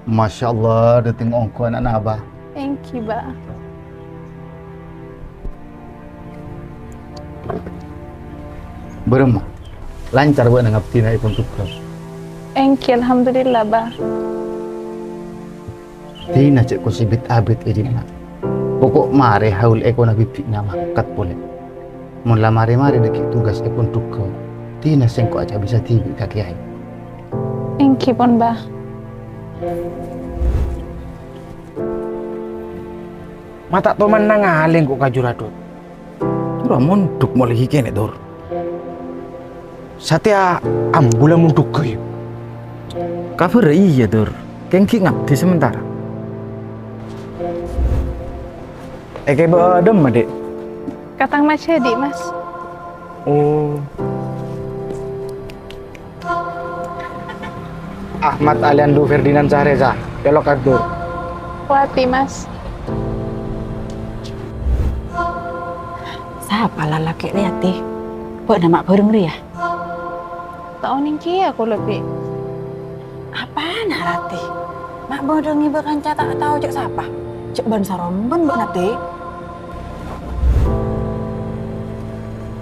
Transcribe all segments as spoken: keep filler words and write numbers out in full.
Masya Allah, dhâteng ongghu ana'na, Abah. Èngghi, Bah. Bârâmma? Lancar bâ'na ngabdhina è pondhugghâ? Èngghi, alhamdulillah, Bah. Dina jhâ' kosè bit-abit è dinna'. Pokok marè haul èkona bibi'na mangkat polè. Mon la marè-marè dhâggi' tugas è pondhugghâ, dina sèngko' ajhâ' bisa dhibi' ka kèyaè. Èngghi pon, Bah. Ma' ta' toman nangalè engko' ka Juratot. Ora mondhuk molaè kènè', Dur. Satèya ambu la mondhugghâ, yâ. Kabhârrâ iyâ, Dur. Kèng ghi' ngabdhi samentara. Èkè bâdâ, Dik? Ka tang Mas Jhâdi, Mas. Oh. Ahmad Aliando Ferdinand Sahreza, pèlok ka Dur. Wati, Mas. Sapa lalakè' rèya, Ti? Bâ'na ma' bhâreng rèya? Ta' onèng kèya kaulâ, Bi'. Apana, Rati? Ma' bâdâ ngibâ kanca ta' tao jhâ' sapa? Jhâ' bân-sarombân bâ'na, Ti?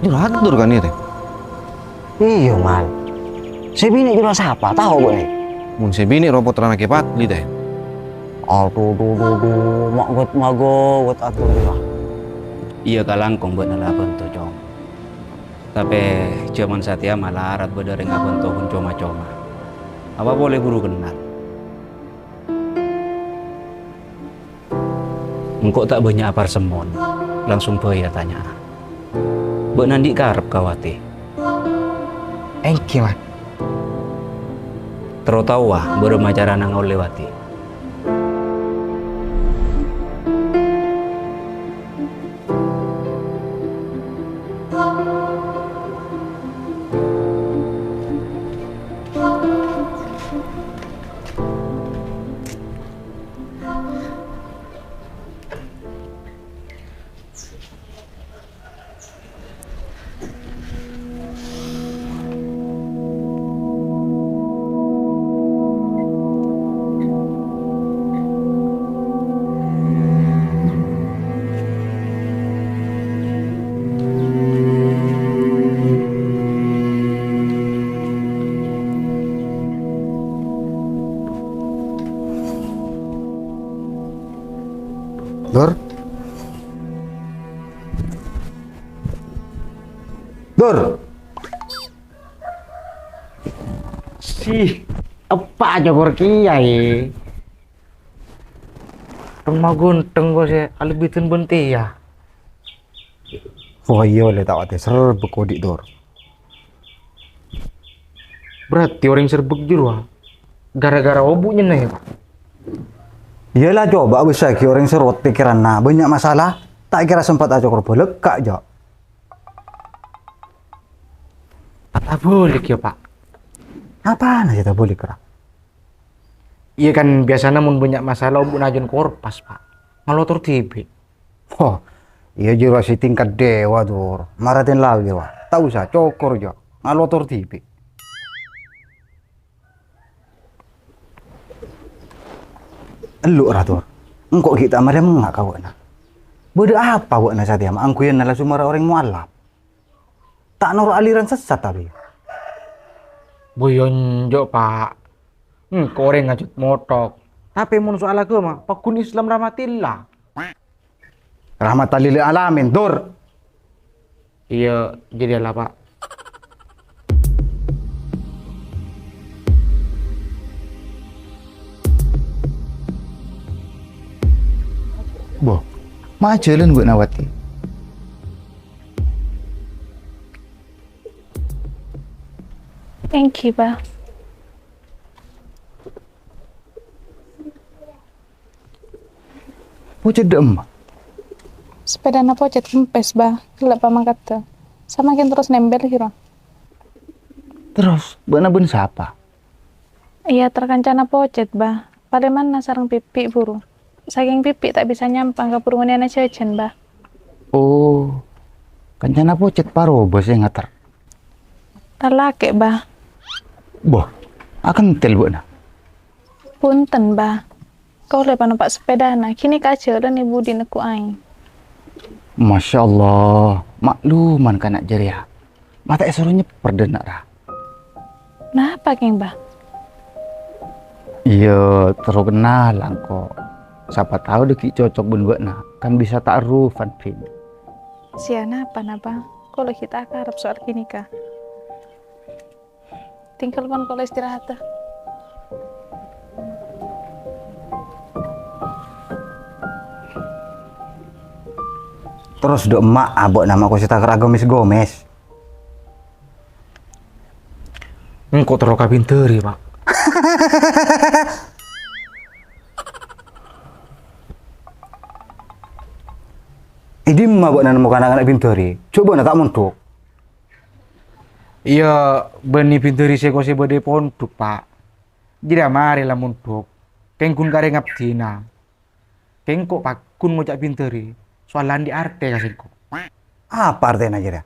Jhâ' ator kan, yâ, Ti? Iyâ, Mal. Sè binè' jhâ' sapa? Tao bâ'na? Mon sè binè' rowa pottrana Kè Padli, Ti. Adhu, dhu, dhu, dhu, ma' ghet-maghawet ator jhâ'. Iyâ, kalangkong bâ'na la abhânto, Cong. Tapè jhâman satèya malarat bâdâ rèng abhânto bân coma-coma. Apa polè buru kennal? Engko' ta' bânnya' aparsemmon, langsung bhâi atanya'a. Bâ'na andi' karep ka Wati? Èngghi, Mat. Terro taowa bârâmma carana ngaollè Wati? Dur. Dur. Si, eppa' cokor kèya, è. Teng maghun, teng ko sè alebbidhân bân tèya. Oh iyâ, lè ta' watè serbhek odi', Dur. Berarti orèng serbhek jârowa gara-gara obu' nyennè, yâ, Pak? Iyâ la, coba' bâsa ghi' orèng sè rowet pèkkèranna, bânnya' masalah, ta' kèra sempat acokor bâlâkka', jâ'. Atabâlik, yâ, Pak. Apana sè tabâlik, Ra? Iyâ, kan, biyasana mon bânnya' masalah, obu'na ajân korpas, Pak. Ngalotor dhibi'. Ho, iyâ, jârowa sè tingkat dèwa, Dur. Maraten la, yâ, Pak. Ta' osa cokor, jâ'. Ngalotor dhibi'. Ellu', Ra, Dur. Engko' ghi' ta' marè mengnga' ka bâ'na. Bâdâ apa bâ'na satèya ma' angghuyanna la somara orèng mo'allaf? Ta' noro' aliran sessat, tapè? Bâ, iyâ enjâ', Pak. Engko' orèng ajhât mothok. Tapè mon soal aghâma, paggun Islam rahmatillah. Rahmatan lil alamin, Dur. Iyâ, jârèya la, Pak. Bo, ma' ajhâlân bâ'na, Wati? Èngghi, Pak. Pocet dâ' emma? Sepèdana pocet kempes, Bah. Ghellâ' pamangkaddhâ. Samangkèn terros nèmbel, ghiro. Terros, bâ'na bân sapa? Èyater kancana pocet, Bah. Palèmanna sareng Pipi, buru. Sakèng Pipi ta' bisa nyampang ka buru ngonè'ana jhâjhân, Bah. Oh, kancana pocet paroba sè ngater. Lalakè', Bah. Boh, akentel bâ'na. Bhunten, Mbah. Kaulâ èpanompa' sapèdâna, ghânèka ajhâlân è budi neggu' aèng. Masya Allah, ma'luman ka na' jârèya. Ma' ta' èsoro nyèpper dâ' enna', ra. Napa, kèng, Mbah? Iyâ, terro kennalan, ko'. Sapa tao dâgghi' cocok bân bâ'na, kan bisa ta'arrufan, Bin. Siya napa, napa? Kaulâ ghi' ta' akarep soal ghânèka. Tinggal pon kaulâ istirahat, ah. Terros dâ' emma' abâ'na ma' ko' sè takar agomes-gomes. Engko' terro kabindhâri, Pa'. È dimma bâ'na nemmo kana'-kana' bindhâri? Jhâ' bâ'na ta' mondhuk. Iyâ, bânnè bindhâri sè ko' sè bâdâ è pondhuk, Pa'. Jârèya marè la mondhuk. Kèng ghun karè ngabdhina. Kèng ko' pagghun ngoca' bindhâri, soal la andi' artè ka sèngko'. Apa artèna jârèya?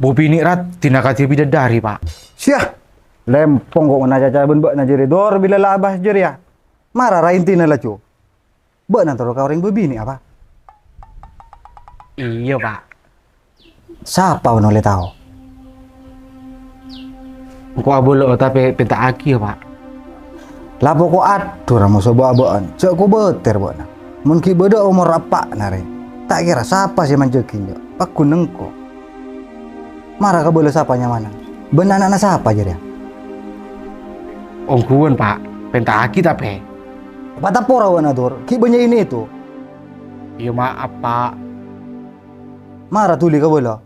Bâbinè' raddhinna kadhi bidadari, Pa'. Siya! Lèmpong ko' ngonca' caca bân bâ'na jârèya, Dor, bilâ la abâs jârèya. Mara ra intina laju. Bâ'na terro ka orèng bâbinè', apa? Iyâ, Pa'. Sapa bân ollè tao? Engko' abâlâ'â tapè pènta'aghi, yâ, Pa'. La poko' adhu ra moso bâ'-abâ'ân, jhâ' kobâtèr bâ'na. Mon ghi' bâdâ omor eppa'na rè, ta' kèra sapa sè manjâghi, enjâ', pagghun engko'. Mara kabâlâ sapa nyamana? Bân ana'na sapa jârèya? Ongghuwân, Pa'. Pènta'aghi tapè. Patapora bâ'na, Dur. Ghi' bânnya' ini itu. Iyâ, maaf, Pa'. Mara dhuli kabâlâ.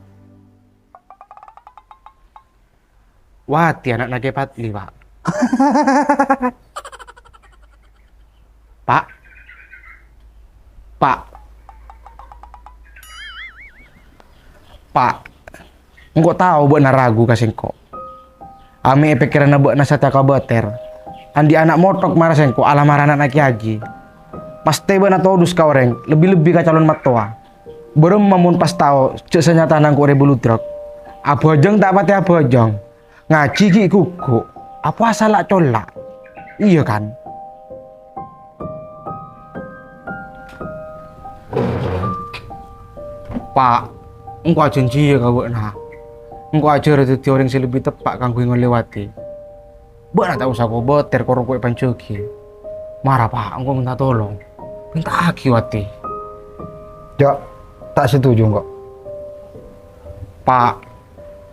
Wati ana'na Kè Padli, Pa'. Pa'. Pa'. Pa'. Engko' tao bâ'na ragu ka sèngko'. Amè è pèkkèranna bâ'na satèya kobâtèr. Andi' ana' mothok mara sèngko' alamar ana'na Kè Haji. Pastè bâ'na todus ka orèng, lebbi-lebbi ka calon mattowa. Bârâmma mon pas tao jhâ' sanyatana engko' rè buludruk. Abhâjâng ta' patè abhâjâng. Ngajhi ghi' ghugghu'. Apowasa la' cola'. Iyâ, kan? Pa', engko' ajhânjhiyâ ka bâ'na. Engko' ajhârâ dhâddhi orèng sè lebbi teppa' kaangghuy ngolèwati. Bâ'na ta' osa kobâtèr ko-, roko'è panjhâghi. Mara, Pa', engko' mènta tolong. Pènta'aghi wati. Jhâ', ta' setuju engko'. Pa',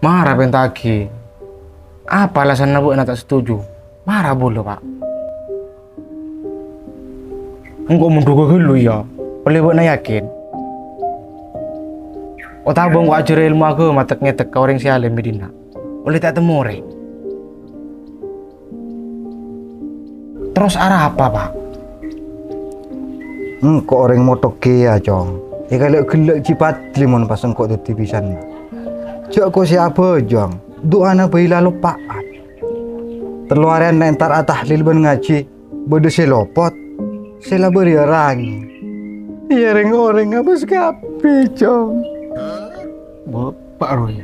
mara pènta'aghi. Apa alasanna bâ'na ta' setuju? Mara bulâ, Pa'. Engko' mondhughâ ghâllu, iyâ. Ollè bâ'na yakin? Otabâ engko' ajhâr èlmo aghâma tek-ngetek ka orèng sè alèm è dinna'? Ollè ta' temmo orèng. Terros arapa, Pa'? Engko' orèng mothok kèya, Cong. Èghellâ'-ghellâ' Ji Padli mon pas engko' dhâddhi bisanna. Jhâ' ko' sè abhâjâng, du'ana bhâi la loppa'an. Tello arèyan entar atahlil bân ngajhi, bâdâ sè lopot, sè la bâriyâ rangè. Iyâ, rèng-orèng abâs kabbhi, Cong. Bapa' rowa.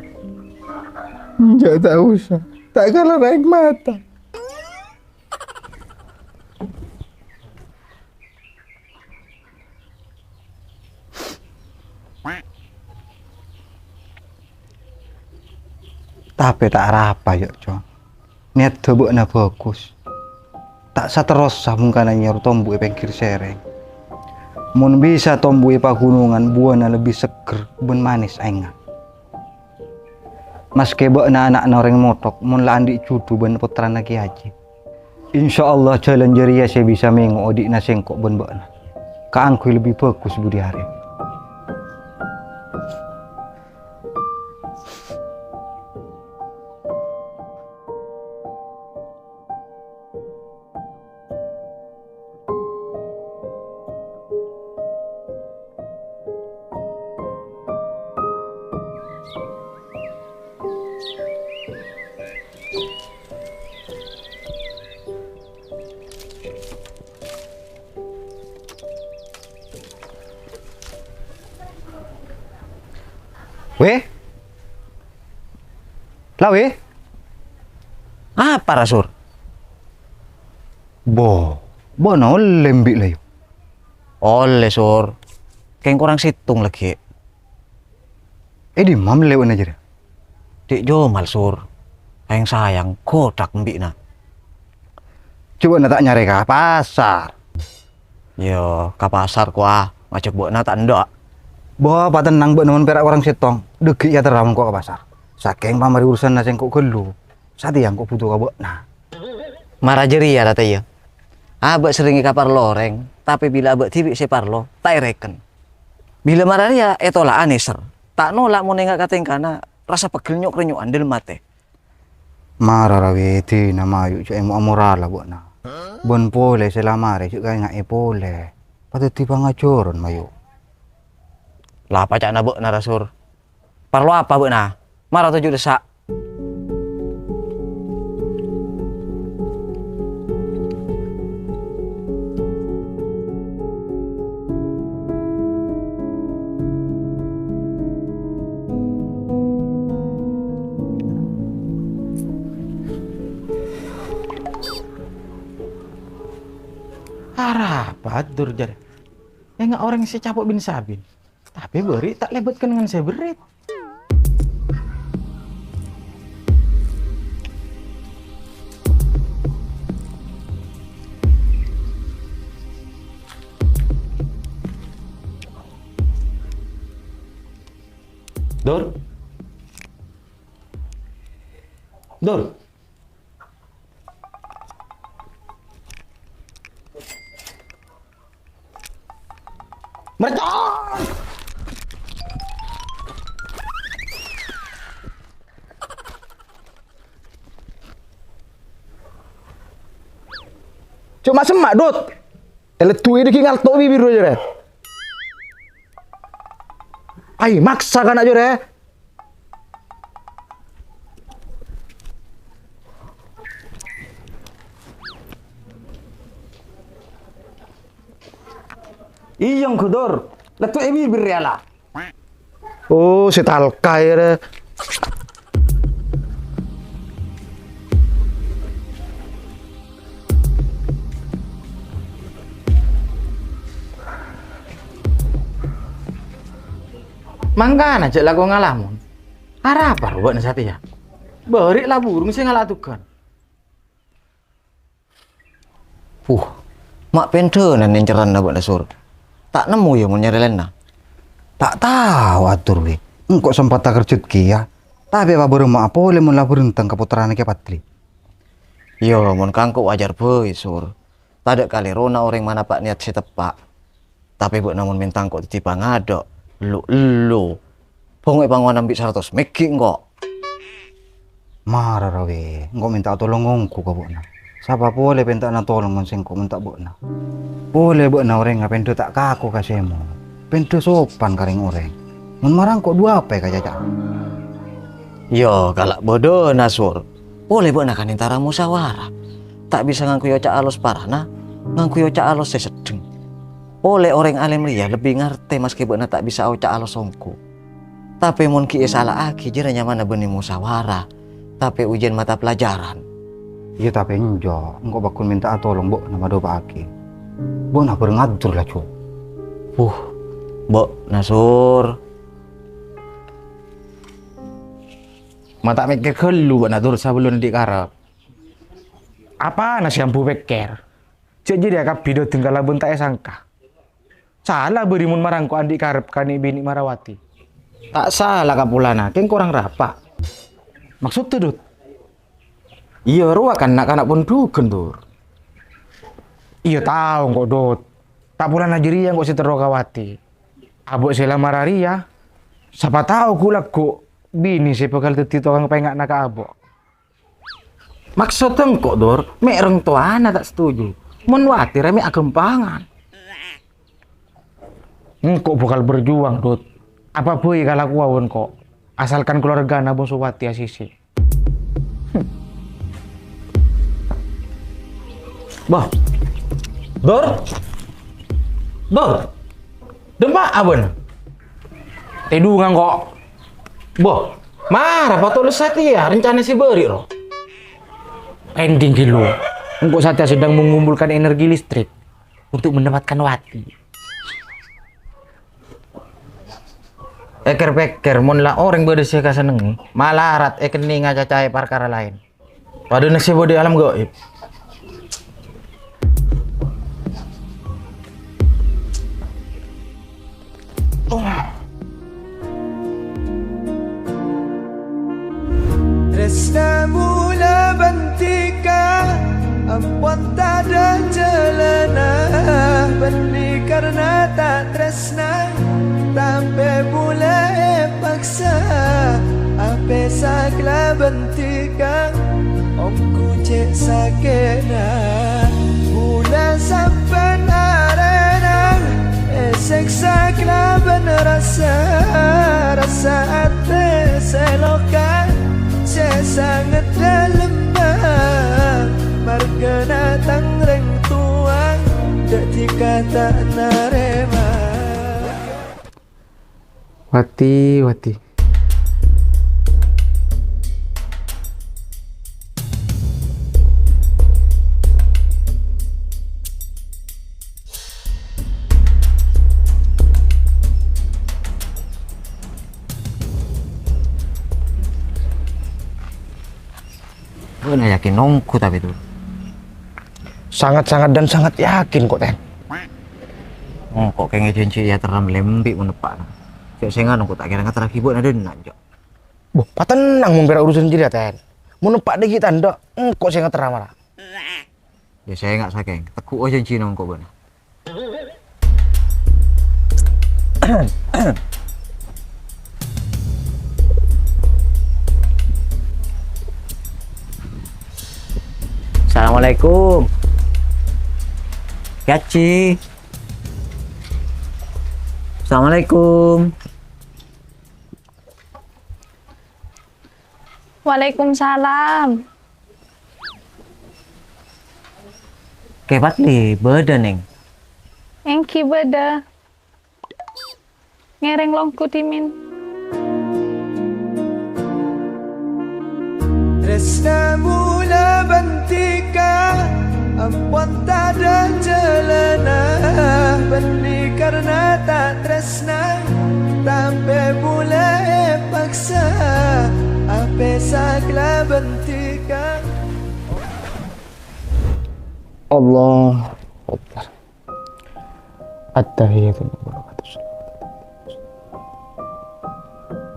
Enjâ' ta' osa. Ta' kala raèng mata. Tapè ta' arapa, yâ, Cong. Nèyaddhâ bâ'na bhâghus. Ta' saterrossa bhungkana nyèyor tombu è pèngghir sèrèng. Mon bisa tombu è paghunongan, buwâna lebbi seggher bân manès aèngnga. Maskè bâ'na ana'na orèng mothok, mon la andi' jhudhu bân pottrana Kè Haji. Insyaallah, jhâlân jârèya sè bisa mèngo' odi'na sèngko' bân bâ'na, kaangghuy lebbi bhâghus budi arè. Wè? La, Wè? Apa, ra, Sur? Bo, bâ'na ollè embi' la, yu? Ollè, Sur. Kèng korang sèttong lagghi'. È dimma mellè bâ'na jârèya? Dhi' Jomal, Sur. Sayang-sayang, ghudhâk embi'na. Jhâ' bâ'na ta' nyarè ka pasar. Iyâ, ka pasar kowa, ngajhâk bâ'na ta' endâ'. Bo, patennang bâ'na mon pèra' korang sèttong. Dhâggi' èyaterra mongko ka pasar. Sakèng pamarè urusanna sèngko' ghâllu. Satèya engko' bhuto ka bâ'na. Mara jârèya, Rata, iyâ. Abâ' serrèngè ka parlo orèng, tapè bilâ abâ' dhibi' sè parlo, ta' èrèken. Bilâ mara rèya ètola'an nèser, ta' nola' mon enga' ka tèngkana, rassa peggel nyok-rènyo'an dâlem atè. Mara ra wèdina mayu' jhâ' èmo-amorala bâ'na. Bân polè sè la marè jhâ' kaènga'è polè. Padâddhi pangajhârân mayu'. La apa ca'na bâ'na, ra, Sur? Parlo apa bâ'na? Mara toju' dissa'. Arapa, Dur, jârèya? Enga' orèng sè capo' bin-sabin. Tapè bâri' ta' lèbât kennengngan sè berrèt. Dur. Dur. Mercon! Coma semma', Dut. Èleddhuwi dhâggi' ngalto' bibir, jârèya. Ai, maksa kana', jârèya. Iyâ, Dur. Lettu' è bibir, yâ, la. Oh, sè talka, yâ, rè. Mangkana jhâ' lako ngalamon. Arapa rowa bâ'na satèya? Bâri' la burung sè ngala' adugan. Puh, ma' pendhâna nèncèranna bâ'na, Sur. Ta' nemmo, yâ, mon nyarè laènna. Ta' tao ator, wè. Engko' sempet takerjut kèya. Tapè apa bârâmma'a polè mon la bhârenteng ka pottrana Kè Padli? Yâ, mon ka engko' wajar bhâi, Sur. Tadâ' kalèrona orèng manapa' niyat sè teppa'. Tapè bâ'na mon mènta engko' dhâddhi pangadâ', ello-ello. Bhungo'è pangowan bi' saratos mèghi' engko'. Mara ra wè, engko' mènta tolong ongghu ka bâ'na. Sapa polè pènta'na tolong mon sèngko' mènta bâ'na? Polè bâ'na orèngnga pendhâ ta' kako ka sèmo. Pendhâ sopan ka rèng-orèng. Mon mara engko' duwâ apa èkacaca'an? Yâ, kala' bâdâna, Sur. Polè bâ'na kan èntara musawara. Ta' bisa ngangghuy oca' alos parana, ngangghuy oca' alos sè seddheng. Polè orèng alèm rèya lebbi ngartè maskè bâ'na ta' bisa oca' alos ongghu. Tapè mon ghi' èsala'aghi jârèya nyamana bânnè musawara, tapè ujiyân mata pelajaran. Iyâ, tapè enjâ', engko' pagghun mènta'a tolong bâ'na madhâpa'aghi. Bâ'na bhâreng adur laju. Puh, bâ'na, Sur. Ma' ta' mèkkèr ghâllu bâ'na, Dur, sabellunna andi' karep. Apana sè ambu pèkkèr? Jhâ' jârèya kabbhi dâteng kalabân ta' èsangka. Sala bâri' mon mara engko' andi' karep ka nè'-binè' Marawati. Ta' sala ka polana, kèng korang rapa'. Maksodda, Dut? Iyâ, rowa kan na'-kana' pondhughân, Dur. Iyâ, tao engko', Dut. Ta' polana jârèya engko' sè terro ka Wati. Abâ' sè la mara rèya, sapa tao ghu'-lagghu' binè sè bhâkal dhâddhi tokang pènga'na ka abâ'. Maksodda engko', Dur, mè' rèng towana ta' setuju. Mon Wati rè mè' aghâmpangan. Engko' bhâkal berjuang, Dut. Apa bhâi kalakowa bân engko', asalkan kalowargana bân Suwati asisi. Bâh. Dur. Dur. Dâ' emma abâ'na? Tèdungan engko'. Bâh. Mara patoles satèya rencana sè bâri' ro. Pending ghi' lo. Engko' satèya sedang mengumpulkan energi listrik untuk mendapatkan Wati. Pèkkèr-pèkkèr, mon la orèng bâdâ sè èkasennengngè, malarat èkennènga cacaè parkara laèn. Padâna sè bâdâ è alam gaib. Trèsna mola bhântè ka, ampon tadâ' jhâlânna, bânnè karna ta' trèsna, tapè bulâ èpaksa, apè sakalabân Tika ongghu cè' sakè'na, bulâ sabbhân arèna èsèksa kalabân rassa, rassa atè sè loka, sè sanget dhâlemma, marghâna tang rèng towa, dhâddhi ka ta' narèma. Wati, Wati. Bâ'na yakin ongghu tapè, Tur? Sangat-sangat dan sangat yakin kok, Ten. Engko' kèngèng jhânjhi èyaterra lèmbi' mon neppa'na. Cè' sènga' engko' ta' kèra ngaterraghi bâ'na dhinna', Jo. Boh, patennang mon pèra' urusan jârèya, Ten. Mon neppa' dhâggi' ta' endâ', engko' sè ngaterra mara. Yâ, sènga' sakèng. Tegghu'â jhânjhina engko' bâ'na. Assalamualaikum. Kè Ajji. Assalamualaikum. Waalaikumsalam. Kè Padli bâdâ, Nèng? Èngghi bâdâ. Ngèrèng longghu dhimèn. Trèsna mola bhântè ka, ampon tadâ' jhâlânna, bânnè karna ta' trèsna, tapè bulâ èpaksa, apè sakalabân Tika. Allahu Akbar. At-tahiyatu.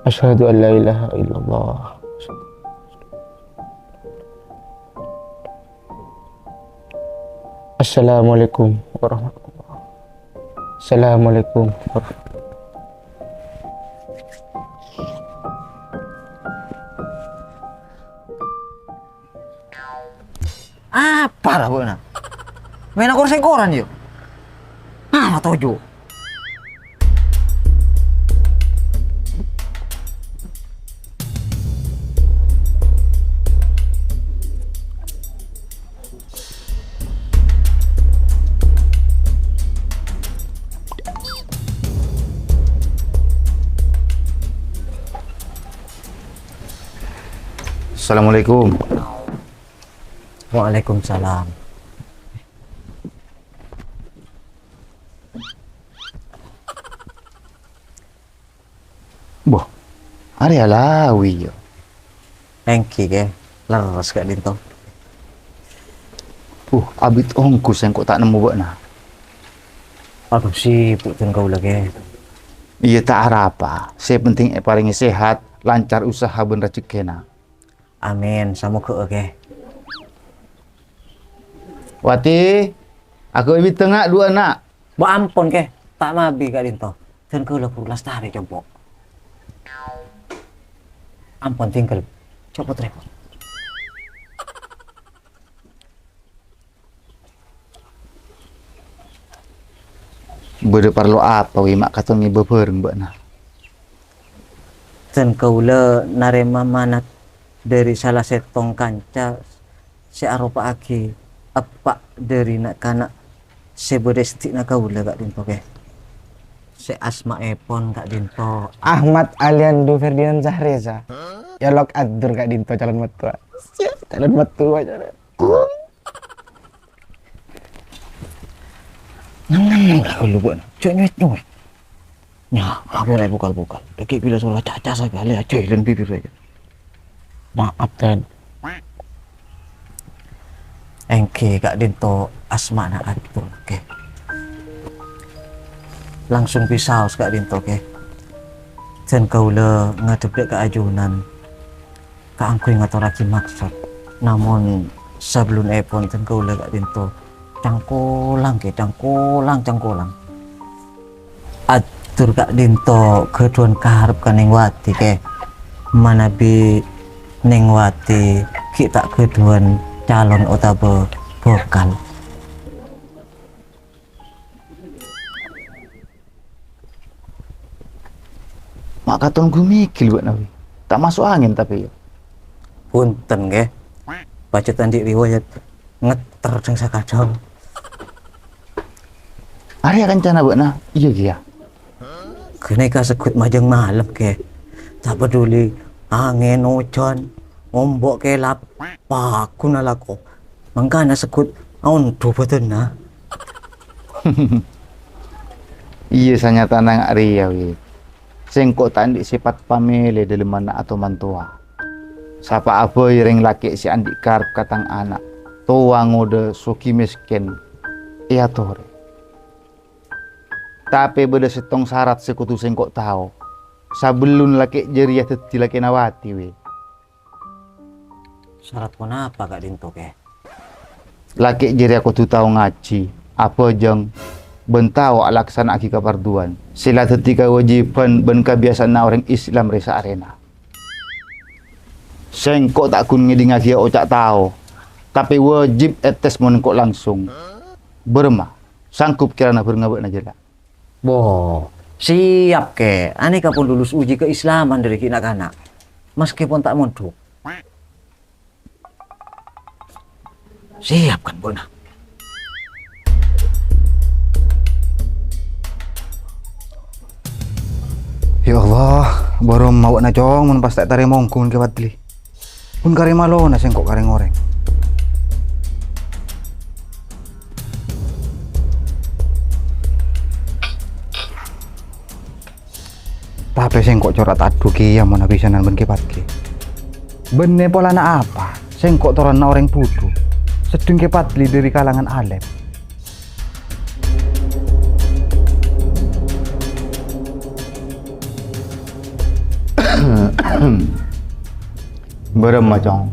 Asyhadu an la ilaha illallah. Assalamualaikum warahmatullahi. Assalamualaikum warahmatullahi. Apa ra bâ'na? Mèna kor sèngkoran, yâ? Ah, matojo. Assalamualaikum. Waalaikumsalam. Boh, arèya Lawi, yâ? Èngghi, Kè. Lerres ka'dinto. Uh, abit ongghu sèngko' ta' nemmo bâ'na. Aduh, sibuk dân kaulâ, Kè. Iyâ, ta' arapa. Sè penting èparèngè sehat, lancar usaha bân rajhekkèna. Amin, samoghâ'â, Kè. Wati, aghâbây bhidhângnga duwâ' na'. Bâ' ampon, Kè, ta' mabâi ka'dinto. Dân kaulâ buru lastarè, compo'. Ampon, tinggal. Copot repot. Bâdâ parlo apa, Wi, ma' katon ngibâ bhâreng bâ'na? Dân kaulâ narèma manat dhâri sala sèttong kanca sè aropa'aghi eppa' dhâri na'-kana' sè bâdâ è seddi'na kaulâ ka'dinto, Kè. Sè asmaèpon ka'dinto Ahmad Aliando Ferdinand Zahreza. Yâ, lok adur ka'dinto calon mattowa. Calon mattowa, calon. Neng-neng la ghâllu bâ'na, jhâ' nyowet-nyowet. Nya, aku la èbukal-bukal. Dhâggi' bilâ sola caca sakalè ajhâilan bibir rèya. Maaf, Ten. Èngghi ka'dinto asmana Abdul, Kè. Langsung bisaos ka'dinto, Kè. Dân kaulâ ngadhep dâ' ka ajunan. Kaangghuy ngatorraghi maksod. Namong sabellunèpon dân kaulâ ka'dinto cangkolang, Kè, cangkolang, cangkolang. Atur ka'dinto ghâdhuwân karep ka Neng Wati, Kè. Manabi Neng Wati ghi' ta' ghâdhuwân calon otabâ bokal. Ma' katon ghu mèghil bâ'na, Wi. Ta' maso' angèn tapè, yâ. Bhunten, Kè. Pajhât andi' riwayat ngetter dhâng sakadhâng. Arèya kancana bâ'na, iyâ kèya. Ghânèka segghut majâng malem, Kè. Ta' paduli angèn ojhân, ombo' kèlap, paggun alako. Mangkana segghut aondhu bhâdhânna. Iyâ, sanyatana nga' rèya, Wi. Sèngko' ta' andi' sèpat pamèlè dâlemmanna atoman towa. Sapa'a bhâi rèng lakè' sè andi' karep ka tang ana', towa ngodâ soghi mèskèn, èyatorè. Tapè bâdâ sèttong sarat sè kodhu sèngko' tao, sabellun lakè' jârèya dhâddhi lakèna Wati, Wi. Sarat ponapa ka'dinto, Kè? Lakè' jârèya kodhu tao ngajhi, abhâjâng, bân tao alaksana'aghi kaparduwân sè la dhâddhi kawâjibhân bân kabiyasaanna orèng Islam rè-saarèna. Sèngko' ta' ghun ngèdingngaghi oca' tao, tapè wâjib ètes mon engko' langsung. Bârâmma, sanggup kèrana bârengnga bâ'na jârèya? Bo, siap, Kè. Anèka pon lulus uji keislaman dâri ghi' na'-kana', maskèpon ta' mondhuk. Siap kan, bâ'na? Ya Allah, bârâmma bâ'na, Cong, mon pas ta' ètarèma ongghu mon Kè Fadli. Bun karè malona sèngko' ka rèng-orèng. Tapè sèngko' cora' tadhu kèya mon abisanan bân Kè Fadli. Bânnè polana apa? Sèngko' toronanna orèng budhu. Sedheng Kè Fadli dâri kalangan alèm. Bârâmma, Cong?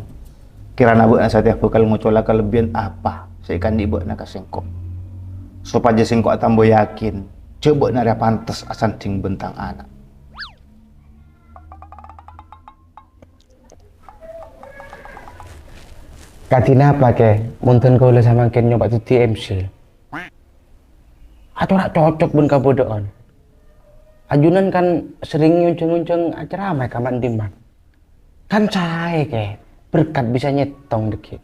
Kèrana bâ'na satèya bhâkal ngocola kalebbiyan apa sè èkaandi' bâ'na ka sèngko', sopajâ sèngko' atamba yakin jhâ' bâ'na rèya pantes asandhing bân tang ana'. Kadhi napa, Kè, mon dân kaulâ samangkèn nyoba dhâddhi M C? Acora' cocok bân kabâdâ'ân. Ajunan kan serrèng ngonjhâng-ngonjhâng acarama è kamma' dimma. Kan saè, Kè, berkat bisa nyèttong dhâggi'.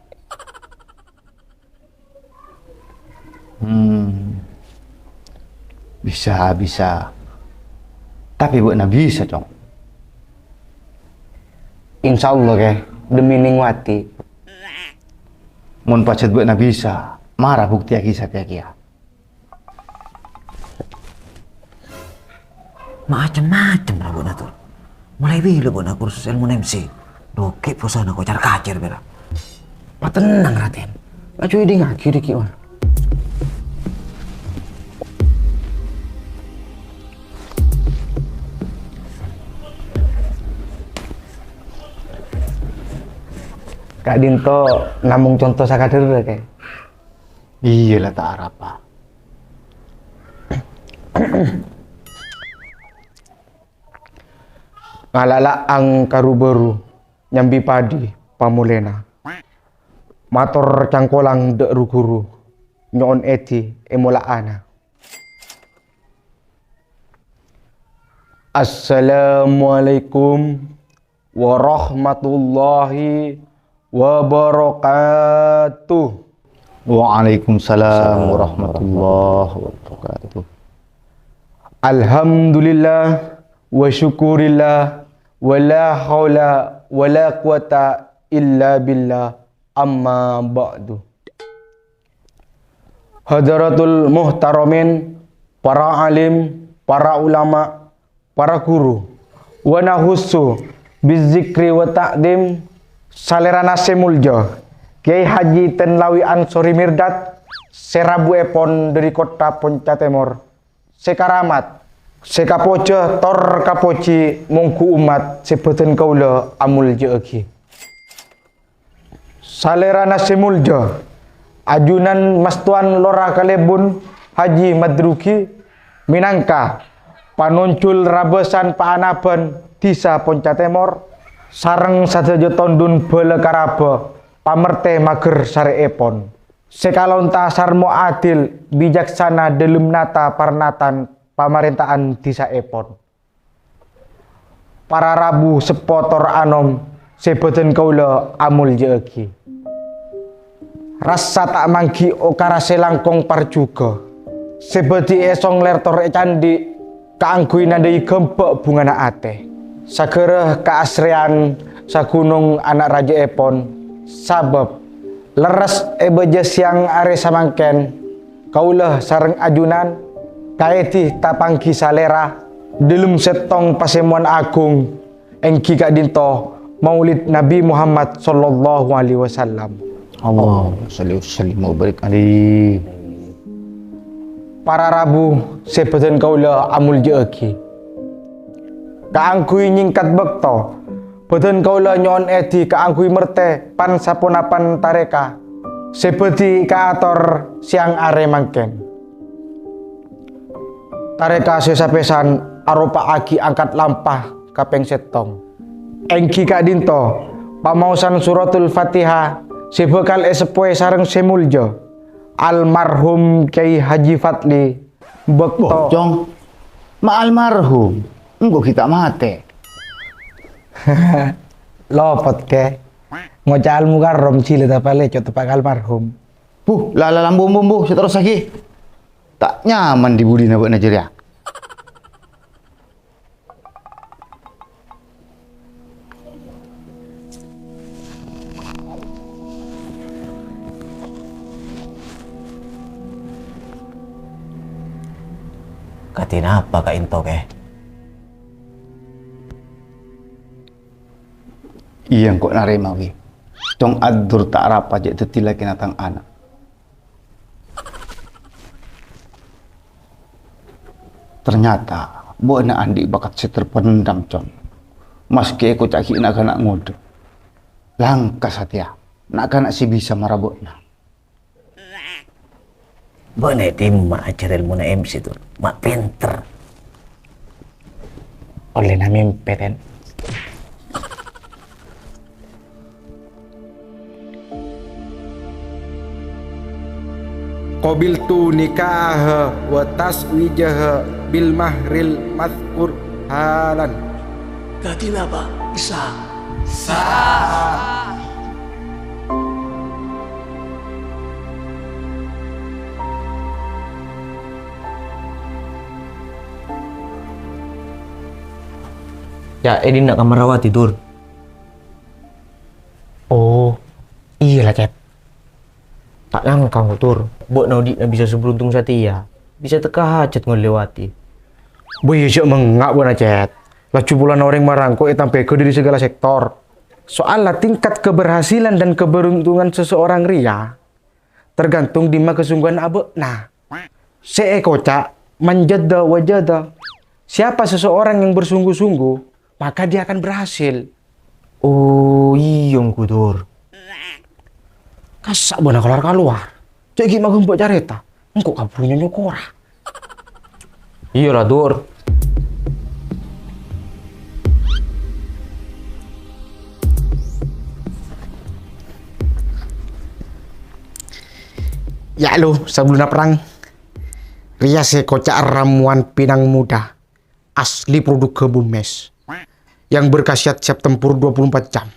Hmm. Bisa, bisa. Tapè bâ'na bisa, Cong. Insya Allah, Kè, demi Neng Wati. Mon pajhât bâ'na bisa, mara buktèyaghi satèya kèya. Macem-macem ra bâ'na, Tur. Molaè bilâ bâ'na kursus èlmo M C? Dhâggi' bhâsana kocar-kacèr, pèra'. Patennang, Raden. Ajhâ' èdingngaghi dhâggi', Wan. Ka'dinto namong conto sakadhârrâ, Kè. Iyâ la, ta' arapa. Ngala'-la'ang ka ru-bâru, nyambi padi pamolèna. Mator cangkolang dâ' ru-ghuru, nyo'on èdhi è mola'ana. Assalamualaikum warahmatullahi wabarakatuh. Waalaikumsalam warahmatullahi wabarakatuh. Alhamdulillah wa syukurillah wa la haula wa la quwata illa billah, amma ba'du. Hadratul muhtaramin, para alim, para ulama, para guru. Wa nahussu bizzikri wa ta'dim, salèrana sè molja, Kyai Haji Tenlawi Ansori Mirdad, sè rabuèpon dhâri kottha Ponca Tèmor, sè karamat, sè kapoja tor kapoji, mongghu ommat sè bâdhân kaulâ amolja'aghi. Salèrana sè molja, ajunan mastowan Lora Kalèbun Haji Madrugi, mènangka panonjol rabâsan paanabhân Dhisa Ponca Tèmor, sareng sadhâjâ tondhun bhâlâ karabhâ, pamertè mager sarèèpon, sè kalonta sarmo adil bijaksana dhâlem nata parnatan pamarènta'an dhisaèpon. Para rabu seppo tor anom sè bâdhân kaulâ amolja'aghi. Rassa ta' mangghi okara sè langkong parjhughâ, sè bâdhi è songler tor è candhi kaangghuy nandhâi ghâmbhâ' bhungana atè, saghârâ kaasrèyan saghunong ana' rajâèpon, sabâb lerres è bâjâ sèyang arè samangkèn, kaulâ sareng ajunan kaèdhi tapangghi salèra dhâlem sèttong pasemowan aghung, èngghi ka'dinto Maulid Nabi Muhammad sallallahu alaihi wasallam. Allahumma shalli wa sallim wa barik alaihi. Para rabu sè bâdhân kaulâ amolja'aghi. Kaangghuy nyèngkat bâkto, bâdhân kaulâ nyo'on èdhi kaangghuy mertè pan-saponapan tarèka sè bâdhi kaator sèyang arè mangkèn. Tarèka sè sapèsan aropa'aghi angkat lampa kapèng sèttong. Èngghi ka'dinto pamaosan Suratul Fatihah sè bhâkal èseppowè sareng sè molja, almarhum Kyai Haji Fadli. Bâkto Wah, Cong. Ma' almarhum. Engko' ghi' ta' matè. Lopot, Kè. Ngoca' Al-Mukarram jilid apa lè, co' teppa' ka almarhum. Buh, la, la, la, mbu, mbu, mbu, sè terrossaghi. Ta' nyaman è budina bâ'na jârèya. Kadhi napa ka'dinto, Kè? Iyâ, engko' narèma, Wi. Cong, adur ta' arapa jhâ' dhâddhi lakèna tang ana'. Ternyata bâ'na andi' bakat sè terpendam, Cong. Maskè èkoca' ghi' na'-kana' ngodâ. Langka satèya, na'-kana' sè bisa mara bâ'na. Bâ'na è dimma ajhâr èlmona M C, Dur? Ma' pènter. Ollèna mèmpè, Ten. Qabiltu nikahaha wa tazwijaha bil mahril madzkur halan. Kadhi napa, Isa? Sa. Yâ, è dinna' kamarra Wati, Dur. Oh, iyâ la, Cèt. Ta' nyangka engko', Dur, bâ'na odi'na bisa saberuntung satèya, bisa tekka hajhât ngollè Wati. Bâ iyâ jhâ' mengnga' bâ'na, Cèt. Laju polana orèng mara engko' ètambâi ghâ dhâri saghâlâ sèktor. Soalla tingkat keberhasilan dan keberuntungan seseorang rèya tergantung dimma kasongghuwânna bâ'na. Sè èkoca', "Man jadda wajada." Siapa seseorang yang bersungguh-sungguh, maka dia akan berhasil. Oh, iyâ, engko', Dur. Kassa' bâ'na kalowar-kalowar. Cè' ghi' maghâmbâ' carèta. Engko' kabhuru nyokora. Iyâ la, Dur. Yâ, lo, sabellunna perrang, rèya sè èkoca' ramuan pinang muda, asli produk Bumes, yang berkhasiat siap tempur dua puluh empat jam.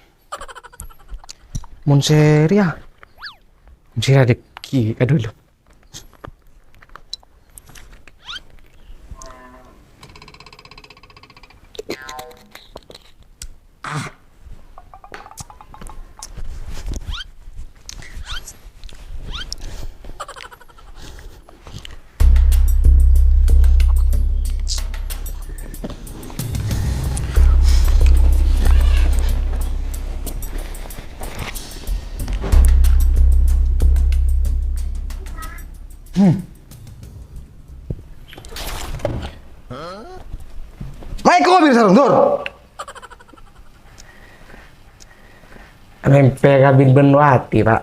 Mon sè rèya, mon sè rèya, Dik, ki, aduh, lo. Maiko bir sareng, Dur. Mèmpè kabin bân Wati, Pak.